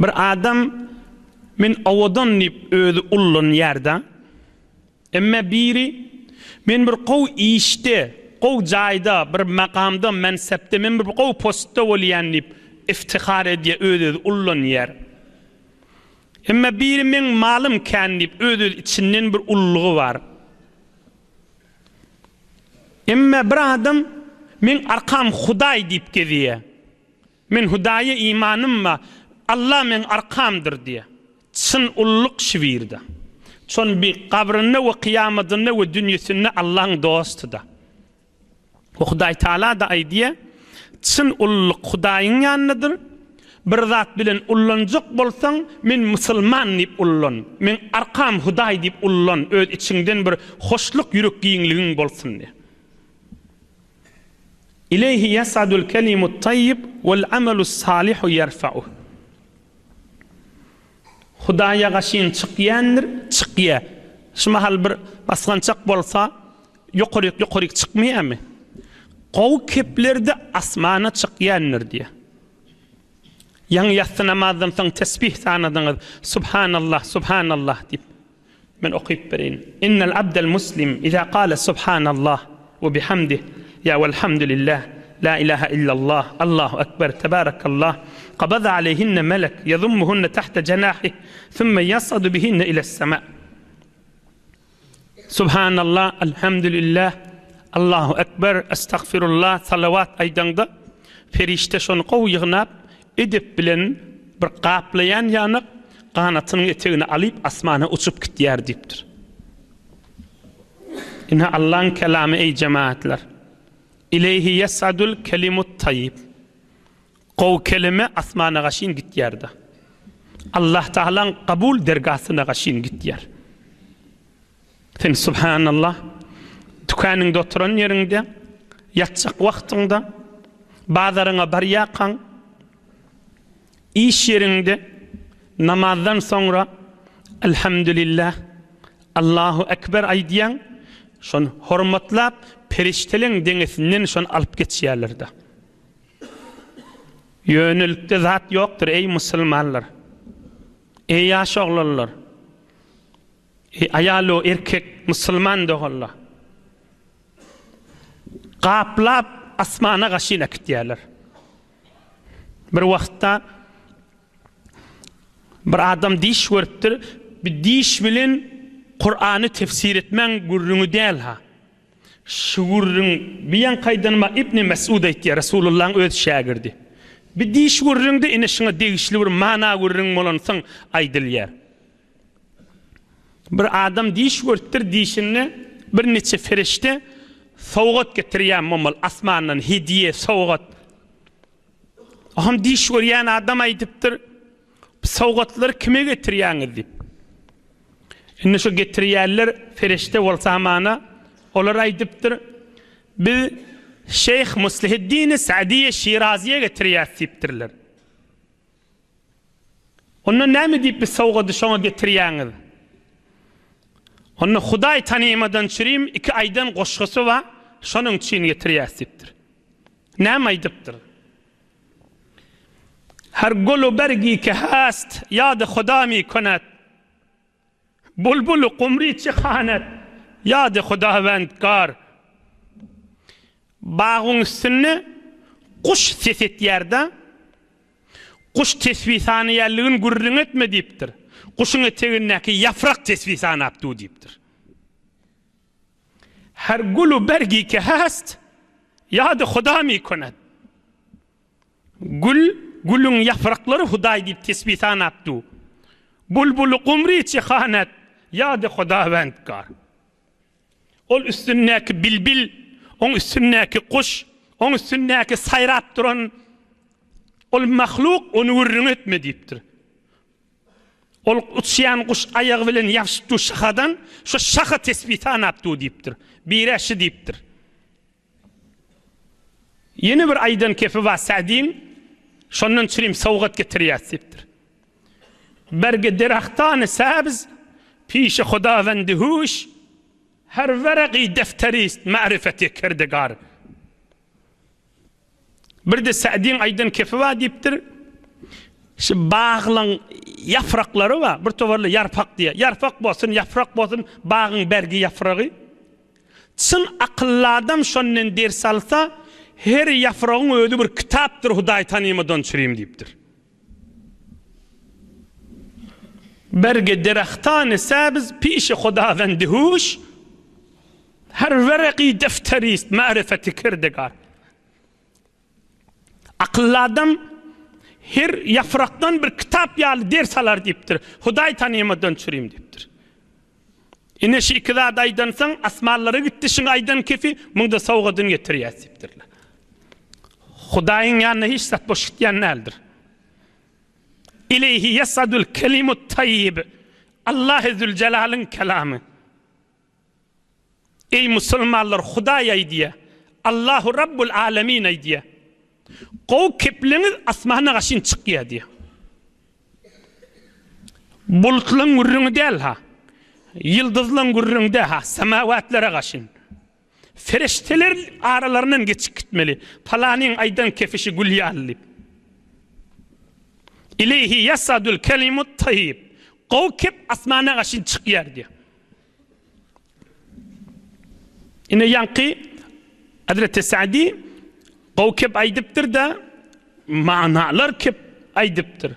Bir adam men owadan diýip özi ullanýar-da. Emme biri men bir gowy işde, gowy jaýda, bir makamda, mensepde, men bir gowy postda bolýan diýip iftihar edýär, öz-özi ullanýar. Emme biri meň malym kän diýip öz-öz içinden bir ullugy bar. Emme bir adam meň arkam Hudaý diýip gezýär. Men Hudaýa imanym bar, Alla meň arkamdyr diýýär. Çyn ulluk şibirde. Çon bi gabrynda we kyýamadynda we dünýesinde Allaň dostuda. We Hudaý Taala-da aýdýar, Çyn ulluk Hudaýyň ýanyndadyr. Bir zat bilen ullanjak bolsaň, men musulman diýip ullan. Meň arkam Hudaý diýip ullan, öz içiňden bir hoşluk ýürek giňligiň bolsun diýýär. Ileýhi ýas'adul kelimut taýýib wal amalus salihu ýerfa'uh. Hudaýa gaşyn çykýandyr, çykýa. Şu mahal bir basgançak bolsa, ýokaryk ýokaryk çykmaýarmy? Gowy kepler-de asmana çykýandyr diýýär. Ýaňy ýassy namazdan soň tesbih sanadyňyz, Subhanallah, Subhanallah diýip. Men okyp bereýin. Innel abdel muslim iza kale subhanallah we bihamdih ýa welhamdulillah la ilaha illallah Allahu ekber tebarakallah kabaza aleyhinne melek ýazummuhunne tahta jenahih sümme ýas'adu bihinne iles-sema. Subhanallah alhamdulillah Allahu ekber estagfirullah salawat aýdaňda perişde şony gowy ýygnap Edep bilen bir gaplaýan ýanak ganatynyň etegini alyp asmana uçup gitýär diýipdir. Ine Allaň kelamy eý jemagatlar. Ileýhi ýesadul kelimut taýyb. Gowy kelime asmana gaşyn gitýär-de. Allah Tagalaň kabul dergasyna gaşyn gitýär. Sen subhanallah dükanyňda oturan ýeriňde, ýatjak wagtyňda, bazaryňa barýarkaň, iş ýeriňde namazdan soňra Elhamdülillah, Allahu Ekber aýdýaň, şony hormatlap perişdeleň deňesinden şony alyp geçýärler-de. Ýönelikde zat ýokdur eý musulmanlar. Eý ýaş oglanlar. Eý aýal-u erkek musulman doganlar! Gaplap asmana gaşyn äkitýärler. Bir wagtda bir adam diş görüpdir, bir diş bilen Kurany tefsir etmäň gürrüňi däl-ha. Şu gürrüň bir ýaňky aýdanyma Ibni Mesud aýtýar, Resulullahyň öz şägirdi. Bir diş gürrüňde ine şuňa degişli bir mana gürrüň bolansoň aýdylýar. Bir adam diş görüpdir, dişinde bir niçe ferişde sowgat getirýär momal asmandan hediýe, sowgat. Oňam diş görýän adam aýdypdyr, Bu sowgatlary kime getirýäňiz diýip. Indi şu getirýänler ferişde bolsa hamana, olar aýdypdyr, Biz Şeýh Muslihiddini Sa'diýe Şiraziýe getirýäs diýipdirler. Onda näme diýip biz sowgady şoňa getirýäňiz? Onda Hudaý tanymadan çürim iki aýdan goşgusy bar, şonuň üçin getirýäs diýipdir. Näme aýdypdyr? Her gulu bergi ke hast ýady Huda mi konat. Bulbul gumry çi hanet ýady Hudawendgar. Bagyň üstünde guş ses etýär-de. Guş tesbi sanaýanlygyn gürrüň etme diýipdir. Guşuň etegindäki ýaprak tesbi sanap dur diýipdir. Her gulu bergi ke hast, ýady Huda mi konad. Gül, gülüň ýapraklary Hudaý diýip tesbi sanap dur. Bulbuly gumry çi hanat, ýady Hudawendgar. Ol üstündäki bilbil, oň üstündäki guş, oň üstündäki saýrap duran ol mahluk ony gürrüň etme diýipdir. Ol uçýan guş aýagy bilen ýapyşyp dur şahadan, şo şaha tesbi sanap dur diýipdir. Birä şy diýipdir. Ýene bir aýdan kepi bar Sädiň, şondan çürim sowgat getirýäs diýipdir. Berge derahtany säbz, pişi hudawendi hüş, her weregi defterist ma'rifeti kerdegar. Bir-de Sädiň aýdan kepi bar diýipdir. Şu baglaň ýapraklary bar, bir toparly ýarpak diýýär. Ýarpak bolsun, ýaprak bolsun, bagyň bergi ýapragy. Çyn akylly adam şondan ders alsa, her ýapragyň özi bir kitapdyr, Hudaý tanymadan çürim diýipdir. Berge derehtany säbz pişi Hudawendi huş, her weregi defterist marifeti kirdigar. Akylly adam her ýaprakdan bir kitap ýaly ders alar diýipdir. Hudaý tanymadan çürim diýipdir. Ine şu iki zady aýdansoň, asmanlara gitdi şuň aýdan kefi, muň-da sowgadyny getirýäs diýipdirler. Hudaýyň ýanynda hiç zat boş gitýän däldir. Ileýhi ýesadul kelimut taýýib. Allahy Züljelalyň kelamy. Eý musulmanlar Hudaý aýdýa, Allahu Rabbul Alemin aýdýa. Gowy kepliňiz asmana gaşyn çykýa diýä. Bulutlaň gürrüňi däl ha. Ýyldyzlaň gürrüňi däl ha, semawatlara gaşyn. Ferişteler aralaryndan geçip gitmeli. Palanyň aýdan kefişi gül ýaly diýip. Ileýhi ýasadul kelimut taýýib. Gowy kep asmana gaşyn çykýar diýä. Ine ýaňky Hazreti Sa'di gowy kep aýdypdyr-da, manalar kep aýdypdyr.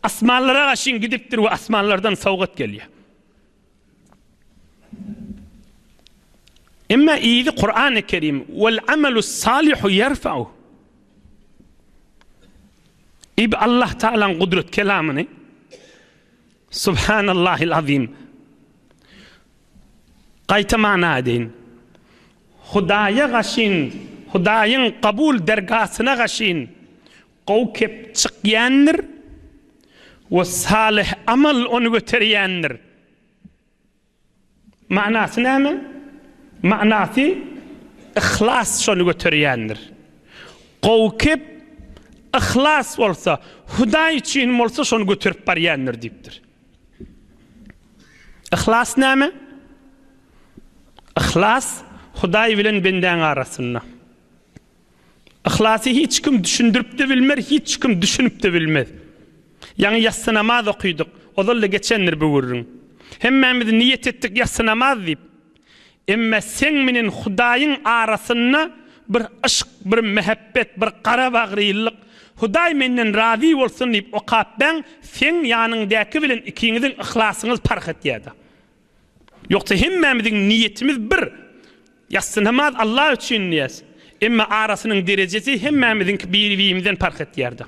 Asmanlara gaşyn gidipdir we asmanlardan sowgat gelýär. Emma yzy Kur'an-ı Kerim vel amelu salihu yerfa'u. Ib Allah Taala'ň gudrat kelamyny Subhanallahil azim. Gaýta mana edeýin. Hudaýa gaşyn, Hudaýyň kabul dergasyna gaşyn gowy kep çykýandyr we salyh amal ony göterýändir. Manasy näme? Manasy yhlas şony göterýändir. Gowy kep yhlas bolsa, Hudaý üçin bolsa şony göterip barýandyr diýipdir. Yhlas näme? Yhlas Hudaý bilen bendäň arasynda. Yhlasy hiç kim düşündirip-de bilmer, hiç kim düşünip-de bilmez. Ýaňy ýassy namaz okydyk, ozal-da geçendir bu gürrüň. Hemmämiz niýet etdik ýassy namaz diýip. Emma seň menen Hudaýyň arasynda bir yşk, bir mähebbet, bir garabagrylyk, Hudaý menden razy bolsun diýip okap bäň, seň ýanyňdäki bilen ikiňiziň yhlasyňyz parh etýär-de. Ýogsa hemmämiziň niýetimiz bir. Ýassy namaz Allah üçin diýýäs. Emma arasynyň derejesi hemmämiziňki biri-birimizden parh etýärdi.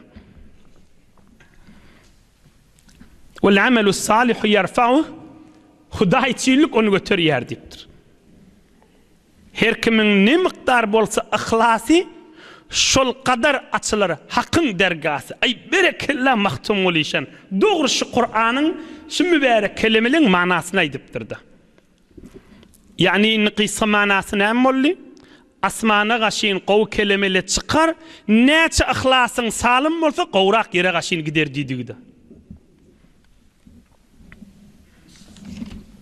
Wal amelu salihu ýerfa'uh Hudaýçylyk ony göterýär diýipdir. Her kimiň ne mukdar bolsa yhlasy, şol gadar açylar Hakyň dergasy. Aý berekella Magtymguly işan. Dogry şu Kuranyň şu mübärek kelemeleň manasyny aýdypdyrda. Ýagny indi gysga manasy näme boldy? Asmana gaşyn gowy kelemele çykar, näçe yhlasyň salym bolsa gowrak ýere gaşyn gider diýdigida.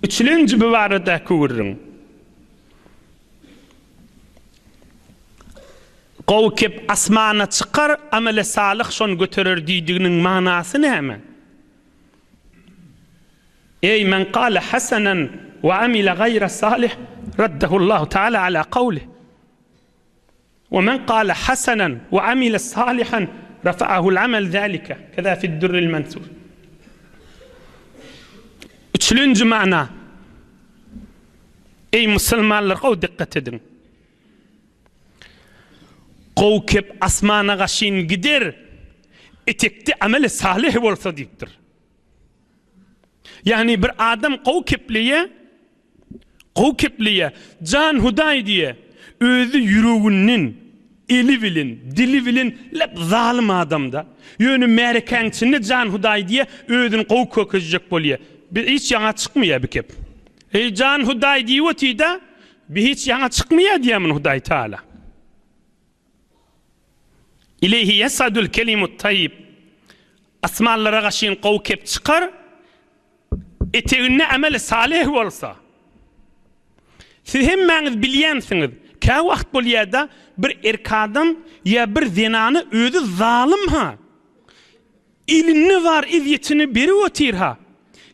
Üçülenji bu baradaky gürrüň. Gowy kep asmana çykar, amele salyh şony göterer diýdiginiň manasy näme? Eý men kale hasanan we amile gaýra salih raddahullahu taala ala kawlih. We men kale hasanan we amile salihan rafa'ahul amel zalike keza fi'd-durril mensur. Üçülenji mana. Eý musulmanlar gowy dikkat ediň. Gowy kep asmana gaşyn gider, etekde ameli salyh bolsa diýipdir. Ýagny bir adam gowy kepleýär, gowy kepleýär, jan Hudaý diýýär, özi ýüreginden, eli bilen, dili bilen lep zalym adam-da. Ýöne märekäň içinde jan Hudaý diýýär, özüni gowy kökezjek bolýar. Bir hiç ýaňa çykmaýar bi kep. Eý jan Hudaý diýip otyr-da, bi hiç ýaňa çykmaýar diýýär muny Hudaý Taala. Ileýhi ýesadul kelimut taýýib. Asmanlara gaşyn gowy kep çykar, eteginde ameli salyh bolsa. Siz hemmäňiz bilýänsiňiz, käwagt bolýada bir erk adam ýa bir zenana özi zalym ha. Elinde bar ezýetini berip otyr-ha.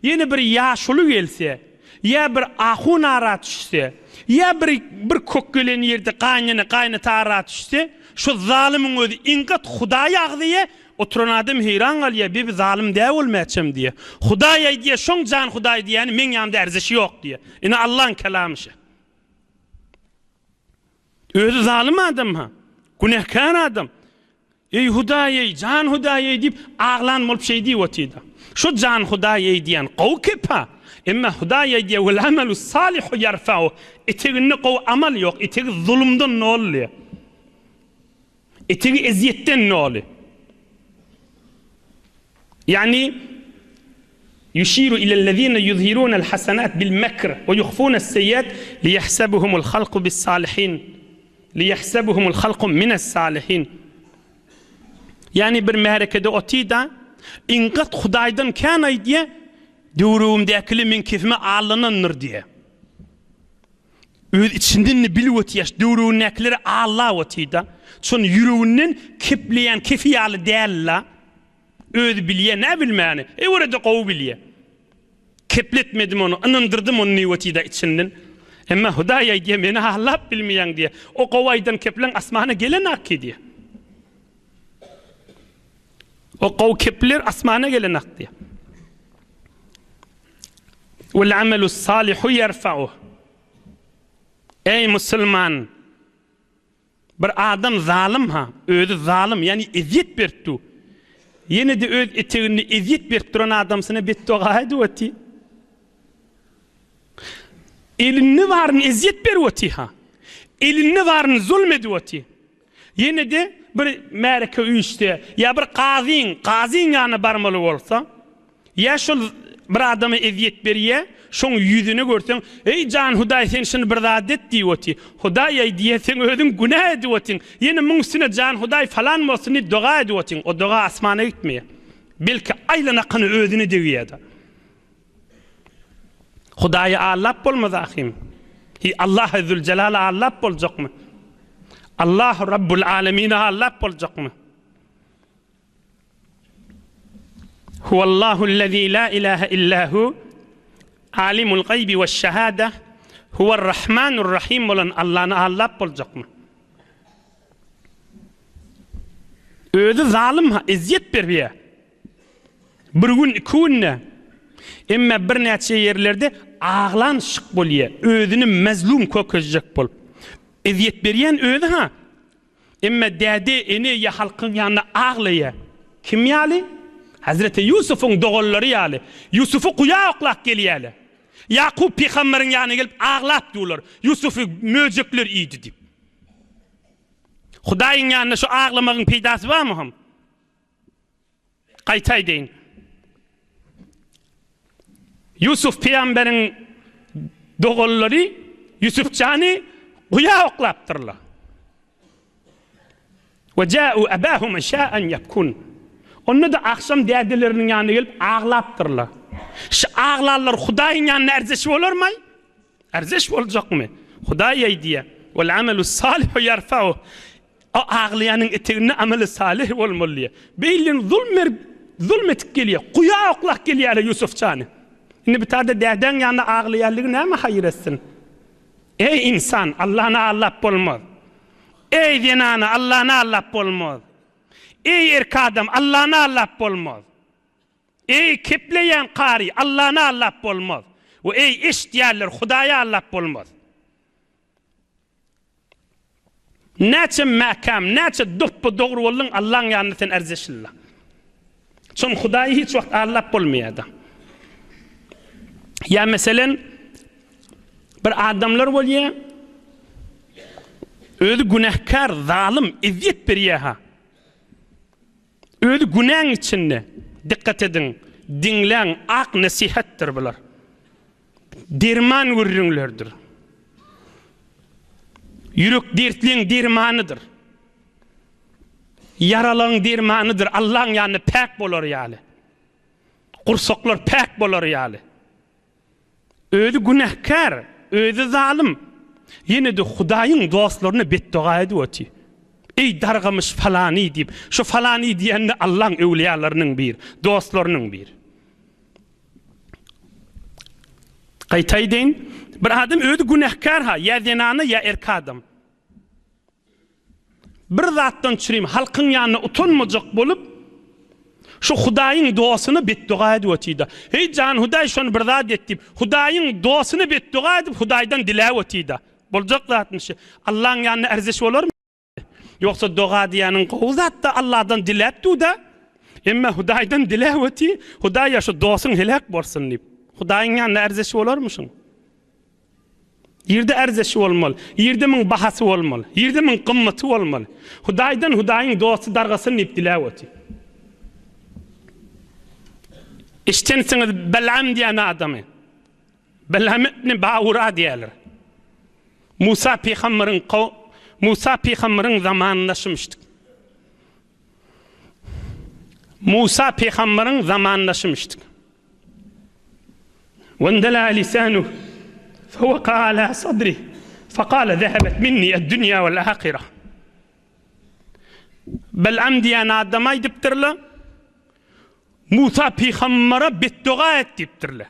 Ýene bir ýaşuly gelse, ýa bir ahun ara düşse, ýa bir bir kök gelen ýerde gaýynene, gaýynata ara düşse, şo zalymyň özi iň gat Hudaýy agzaýa, oturan adam heýran galýa, be bi zalym dä bolmäçem diýýä. Hudaý aýdýa, şoň jan Hudaý diýýäni meň ýanymda ärzeşi ýok diýýä. Ine Allaň kelamy şe. Özi zalym adam-ha. Günäkär adam. Eý Hudaý-eý, jan Hudaý-eý diýip, aglan bolup şeý diýip otyr-da. Şo jan Hudaý-eý diýen gowy kep-ha. Emma Hudaý aýdýar, Wel amelus salihu ýerfa'uh. Eteginde gowy amal ýok, etegi zulumdan doly. Etegi ezýetden doly. Ýagny, Ýuşiru ilellezine ýuzhirunel hasenat bil mekr we ýuhfunes seýýat liýahsebuhumul halku bis salihin. Liýahsebuhumul halku mines salihin. Ýagny bir märekede otyda, iň gat Hudaýdan kän aýdýa, döwregimdäkili meň kefime allanandyr diýä. Öz içinden-de bilip otyr, döwregindäkileri allap otyr-da. Şony ýüreginden kepleýän kefi ýaly däl-la. Özi bilýär, nä bilmäni. Ewerede gowy bilýär. Kepletmedim ony, ynandyrdym ony diýip otyr-da içinden. Emma Hudaý aýdýar, meni allap bilmeýäň diýýär. O gowy aýdan kepleň asmana gelenak ki diýýär. O gowy kepler asmana gelenak diýýär. Wal amelu salihu ýerfa'uh. Eý musulman! Bir adam zalym-ha, özi zalym, ýagny ezýet berip dur. Ýene-de öz eteginde ezýet berip duran adamsyna betdoga edip otyr. Elinde baryny ezýet berip otyr-ha. Elinde baryny zulm edip otyr. Ýene-de bir märeke üýşse, ýa bir kazyň, kazyň ýanyna barmaly bolsa, ýa şol bir adama ezýet berýä, şoň ýüzüne görseň, Eý, jan Hudaý, sen şuny bir zat et diýip otyr. Hudaý-aý diýýä, seň özüň günä edip otyň. Ýene muň üstüne jan Hudaý falan bolsun diýip doga edip otyň. O doga asmana gitmeýär. Belki aýlan-akany özüne degýär-de. Hudaýy allap bolmaz ahym. Hi Allahy Züljelaly allap boljakmy? Allahu Rabbul Alemini allap boljakmy? Huwallahu allazi la ilaha illa hu alimul gaýbi we şahada huwar rahmanur rahim bolan Allany allap boljakmy? Özi zalym ha ezýet berýär. Bir gün, iki günde, emma birnäçe ýerlerde aglan şyk bolýar, özüni mezlum kökezjek bolup. Ezýet berýän özi-ha, emma däde, ene ýa halkyň ýanynda aglaýar. Kim ýaly? Hezreti Ýusubyň doganlary ýaly. Ýusuby guýa oklap gelýärler. Ýakup pygamberiň ýanyna gelip aglap durlar, Ýusuby möjekler iýdi diýip. Hudaýyň ýanynda şu aglamagyň peýdasy barmy hom? Gaýta aýdaýyn. Ýusuf pygamberiň doganlary Ýusuf jany guýa oklapdyrlar. We ja'u abahum işa'an ýabkun. Onda-da agşam dädeleriniň ýanyna gelip aglapdyrlar. Şu aglanlar Hudaýyň ýanynda ärzeş bolarmaý? Ärzeş boljakmy? Hudaý aýdýar, Wal amelu salihu ýerfa'uh. O aglaýanyň eteginde ameli salih bolmaly diýýär. Beýlin zulm berip, zulm etip gelýär. Guýa oklap gelýärler Ýusuf jany. Indi bu taýda dädäň ýanynda aglaýanlygy näme haýyr etsin? Eý ynsan, Allany aldap bolmaz. Eý zenana, Allany aldap bolmaz. Eý erk adam, Allany aldap bolmaz. Eý kepleýän kary, Allany aldap bolmaz. We eý eşitýänler, Hudaýy aldap bolmaz. Näçe mäkäm, näçe dopba-dogry bolduň, Allaň ýanynda sen ärzeşilla. Çün Hudaýy hiç wagt aldap bolmaýar-da. Ýa meselen, bir adamlar bolýar, özi günäkär, zalym, ezýet berýär-ha. Özi günäň içinde. Dikgat ediň, diňläň, ak nesihatdyr bular. Derman gürrüňlerdir. Ýürek dertliň dermanydyr. Ýaralaryň dermanydyr, Allaň ýanynda päk bolar ýaly. Gursaklar päk bolar ýaly. Özi günäkär, özi zalym. Ýene-de Hudaýyň dostlaryna betdoga edip otyr. Eý dargamyş falany diýip, şu falany diýende Allaň öwlüýalarynyň biri, dostlarynyň biri. Gaýta aýdaýyn, bir adam özi günäkär-ha, ýa zenana, ýa erkek adam. Bir zatdan çürim, halkyň ýanynda utanmajak bolup, şu Hudaýyň dostuna betdoga edip otyda. Heý, jan Hudaý, şony bir zat et diýip, Hudaýyň dostuna betdoga edip, Hudaýdan diläp otyda. Boljak zatmy şu? Allaň ýanynda ärzeş bolarmy? Ýogsa doga diýýäniň gowy zat-da, Alladan diläp dur-da. Emma Hudaýdan diläp oty, Hudaýa şu dostuň heläk bolsun diýip. Hudaýyň ýanynda ärzeş bolarmy şuň? Ýerde ärzeşi bolmaly, ýerde muň bahasy bolmaly, ýerde muň gymmaty bolmaly. Hudaýdan Hudaýyň dosty dargasyn diýip diläp otyr. Eşdensiňiz Belam diýen adamy. Belam ibn Baura diýerler. Musa pygamberyň Musa pygamberyň zamanyndaşymyşdyk. Musa pygamberyň zamandaşymyşdyk. Wendela lisanuh fewaka ala sadrih fekale zehebet minni ed-dünýa wel ahireh. Belam diýen adama aýdypdyrlar, Musa pygambere betdoga et diýipdirler.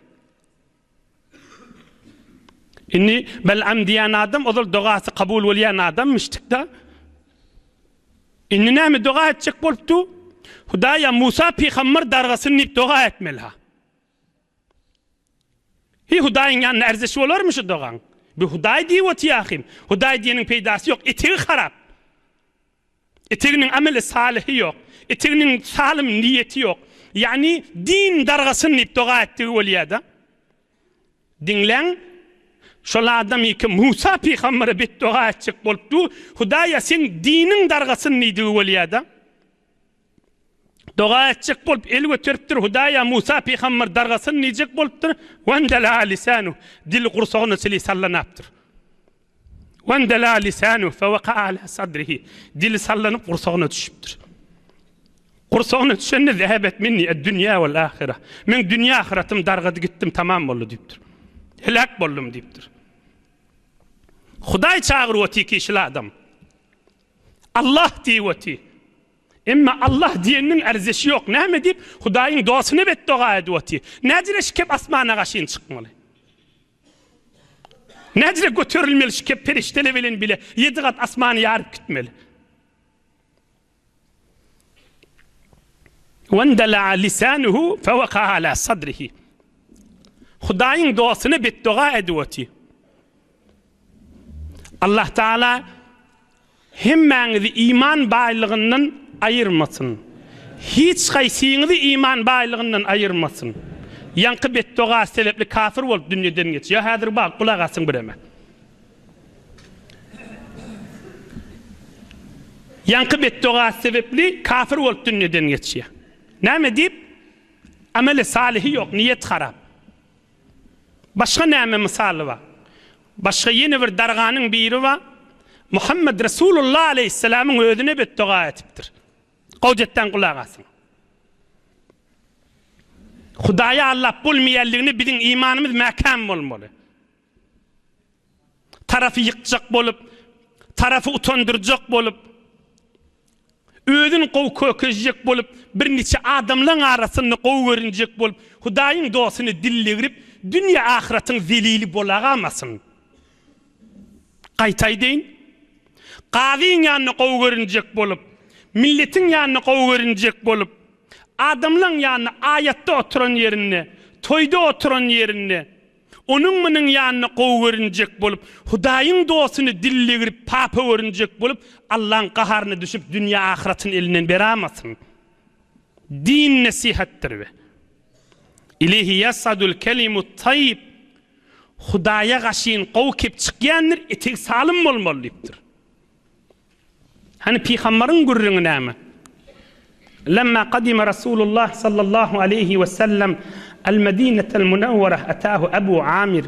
Indi Belam diýen adam ozal dogasy kabul bolýan adammyşdyk-da. Indi näme doga etjek bolupdy? Hudaýa Musa pygamber dargasyn diýip doga etmeli-ha. Hi Hudaýyň ýanynda ärzeşi bolarmy şu dogaň? Bu Hudaý diýip otyr ahym. Hudaý diýeniň peýdasy ýok, etegi harap. Eteginiň ameli salyhy ýok. Eteginiň salym niýeti ýok. Ýagny din dargasyn diýip doga etdigi bolýar-da. Diňläň, şol adam iki Musa pygambere betdoga etjek bolup dur, Hudaýa seň diniň dargasyn diýdigi bolýar-da. Doga etjek bolup el göteripdir, Hudaýa Musa pygamber dargasyn diýjek bolupdyr, Wendela lisanu, dili gursagyna çili sallanapdyr. Wendela lisanu feweka ala sadrihi, dili sallanyp gursagyna düşüpdir. Gursagyna düşende zehebet minni ed-dünýä wal ahire. Meň dünýä ahyratym dargady gitdim tamam boldy diýipdir. Heläk boldum diýipdir. Hudaý çagyryp otyr kişili adam. Allah diýip otyr. Emma Allah diýeniniň ärzeşi ýok. Näme diýip, Hudaýyň dostuna betdoga edip otyr. Näjire şikep asmana gaşyn çykmaly. Näjire göterilmeli şikep perişdele bilen bile ýedi gat asmany ýaryp gitmeli. Wendela'a lisanuhu fewaka ala sadrihi. Hudaýyň dostuna betdoga edip otyr. Allah Taala hemmäňizi iman baýlygyndan aýyrmasyn. Hiç haýsyňyzy iman baýlygyndan aýyrmasyn. Ýaňky betdoga sebäpli kafir bolup dünýeden geçýär. Ýa häzir bak gulak asyň bireme. Ýaňky betdogasy sebepli kafir bolup dünýeden geçýär. Näme diýip? Ameli salyhy ýok, niýet harap. Başga näme mysaly bar? Başga ýene bir darganyň biri bar. Muhammed Resulullah aleýhissalamyň özüne betdoga etipdir. Gowjetden gulak asyň. Hudaýa allap bolmaýanlygyna biziň imanymyz mäkäm bolmaly. Tarapy ýykjak bolup, tarapy utandyrjak bolup, özüni gowy kökezjek bolup, birniçe adamlaň arasynda gowy görünjek bolup, Hudaýyň dostuny dilligrip, dünýe-ahyratyň zelili bolagamasyn. Gaýta aýdaýyn, kazyň ýanynda gowy görünjek bolup, milletiň ýanynda gowy görünjek bolup, adamlaň ýanynda aýatda oturan ýerinde, toýda oturan ýerinde, Onuň-munuň ýanynda gowy görünjek bolup, Hudaýyň dostuny dilligrip, papa görünjek bolup, Allaň gaharyna düşüp, dünýe-ahyratyny elinden beramasyn. Din nesihatdyr we. Ileýhi ýasadul kelimut taýyb, Hudaýa gaşyn gowy kep çykýandyr, etegi salym bolmaly diýipdir. Hany pygambaryň gürrüňi näme? Lemma kadime Rasulullah sallallahu aleýhi we sellem el-Medinetel Munawwara atahu Abu Amir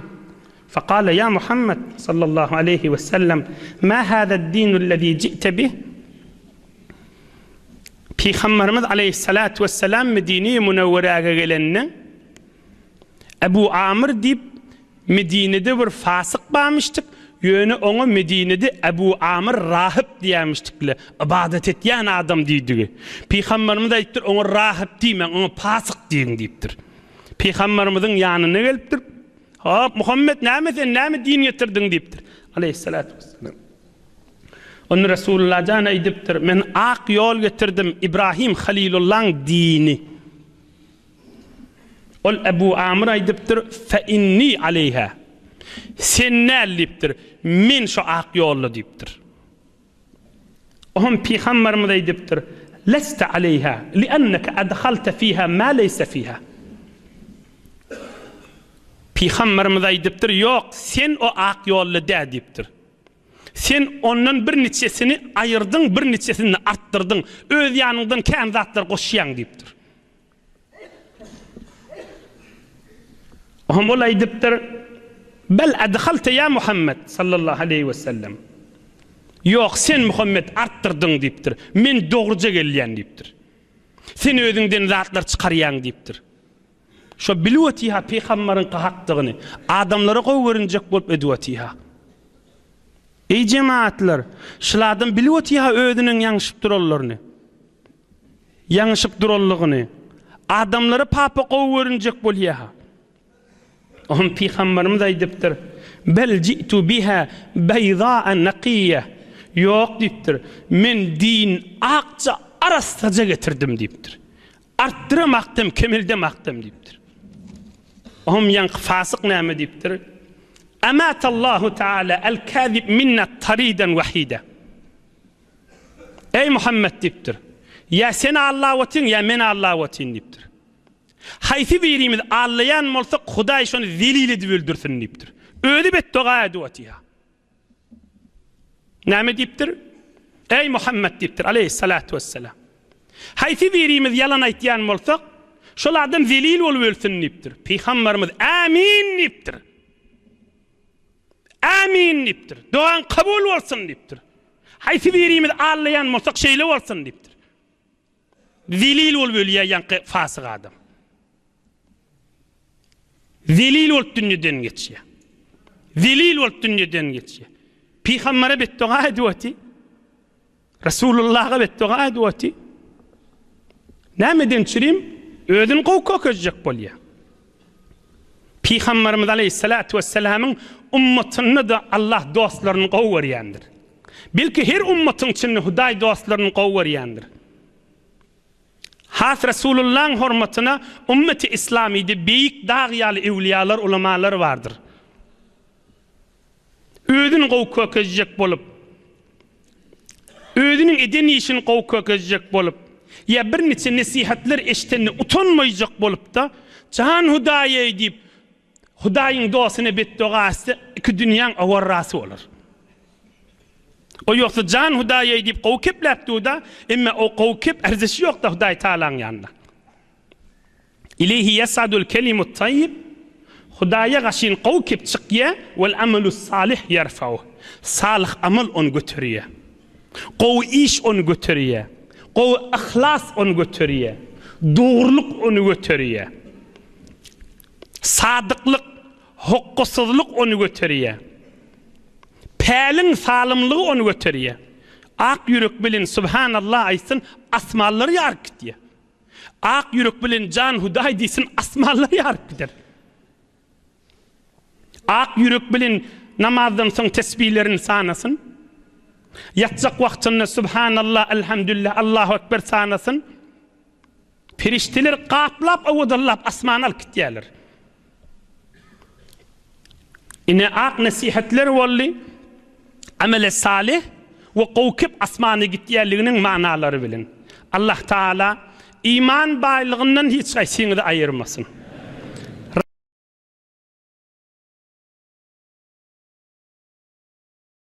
fekale ya Muhammed sallallahu aleýhi we sellem ma hazad-dinul lezi ji'te bih? Pygamberimiz aleýhissalatu wesselam Medine-i Munawwaraga gelende Abu Amir diýip Medinede bir fasyk barmyşdyk. Ýöne oňa Medinede Ebu Amyr rahyp diýýärmişdikle, ybadat etýän adam diýdigi. Pygamberimiz aýdypdyr, oňa rahyp diýmäň, oňa pasyk diýiň diýipdir. Pygamberimiziň ýanyna gelipdir. Hop, Muhammet näme sen, näme din getirdiň diýipdir. Aleýhissalatu wessalam. Onda Resulullah jan aýdypdyr, men ak ýol getirdim, Ibrahim Halilullaň dini. Ol Ebu Amr aýdypdyr, Fe inni aleýha. Sen däl diýipdir, men şo ak ýolda diýipdir. Oňam Pygamberimiz aýdypdyr, Leste aleýha, li'enneke adhalte fiha ma leýse fiha. Pygamberimiz aýdypdyr, Ýok, sen o ak ýolda däl diýipdir. Sen ondan bir niçesini aýyrdyň, bir niçesini artdyrdyň. Öz ýanyňdan kän zatlar goşýaň diýipdir. Oňam ol aýdypdyr, Bel adhalte ýa Muhammet sallallahu aleýhi we sellem. Ýok, sen Muhammet artdyrdyň diýipdir. Men dogruja gelýän diýipdir. Sen özüňden zatlar çykarýaň diýipdir. Şo bilip otyha pygambaryňky hakdygyny, adamlara gowy görünjek bolup edip otyha. Eý jemaatlar, şul adam bilip otyha özüniň ýaňşyp duranlaryny. Ýaňyşyp duranlygyny, adamlara papa gowy görünjek bolýa-ha. Oňa pygamberimiz aýdypdyr, Bel ji'tu biha beýza'a nakiýe. Ýok diýipdir, men din akja, arassaja getirdim diýipdir. Artdyramakdam, kemeldemakdam diýipdir. Oňa ýaňky fasyk näme diýipdir? Amatallahu taala el-kazib minna taridan wahida. Eý, Muhammet diýipdir. Ýa sen allap otyň, ýa men allap otyryn diýipdir. Haýsy birimiz allaýan bolsak, Hudaý şony zelil edip öldürsin diýipdir. Özi betdoga edip otyr. Näme diýipdir? Eý, Muhammet diýipdir, aleýhissalatu wessalam. Haýsy birimiz ýalan aýtýan bolsak, şol adam zelil bolup ölsün diýipdir. Pygamberimiz Ämin diýipdir. Ämin diýipdir. Dogaň kabul bolsun diýipdir. Haýsy birimiz allaýan bolsak şeýle bolsun diýipdir. Zelil bolup ölýär ýaňky fasyk adam. Zelil bolup dünýeden geçýär. Zelil bolup dünýeden geçýär. Pygambere betdoga edip oty. Resulullaha betdoga edip oty. Nämeden çürim? Özüni gowy kökezjek bolýar. Pygamberimiz aleýhissalatu wessalamyň ummatynda-da Allah dostlaryny gowy görýändir. Belki her ummatyň içinde Hudaý dostlaryny gowy görýändir. Has Resulullahyň hormatyna ummeti islamyda beýik dag ýaly öwliýalar, ulamalar bardyr. Özüni gowy kökezjek bolup, özüniň eden işini gowy kökezjek bolup, ýa birniçe nesihatlar eşidende utanmaýjak bolup-da, Jan Hudaý-eý diýip, Hudaýyň dostuna betdoga etse, iki dünýäň owarrasy bolar. O ýogsa Jan Hudaý-eý diýip gowy kepläp dur-da, emme o gowy kep erzişi ýok-da Hudaý Tagalaň ýanynda. Ileýhi ýes'adul kelimut taýýib, Hudaýa gaşyn gowy kep çykýa, wel amelus salih ýerfauh, salyh amal ony göterýä. Gowy iş ony göterýä. Gowy yhlas ony göterýä. Dogrulyk ony göterýä. Sadyklyk, hokgasyzlyk ony göterýä. Päliň salymlygy ony göterýä. Ak ýürek bilen Subhanallah aýtsyn, asmanlar ýaryp gitýä. Ak ýürek bilen jan Hudaý diýsin asmanlar ýaryp gider. Ak ýürek bilen namazdan soň tesbihlerini sanasyn. Ýatjak wagtynda Subhanallah, Elhamdülillah, Allahu Ekber sanasyn. Perişdeler gaplap owadallap asmana alyp gitýärler. Ine ak nesihatler boldy. Amele salih we gowy kep asmana gitýänliginiň manalary bilen. Allah Taala iman baýlygyndan hiç haýsyňyzy aýyrmasyn.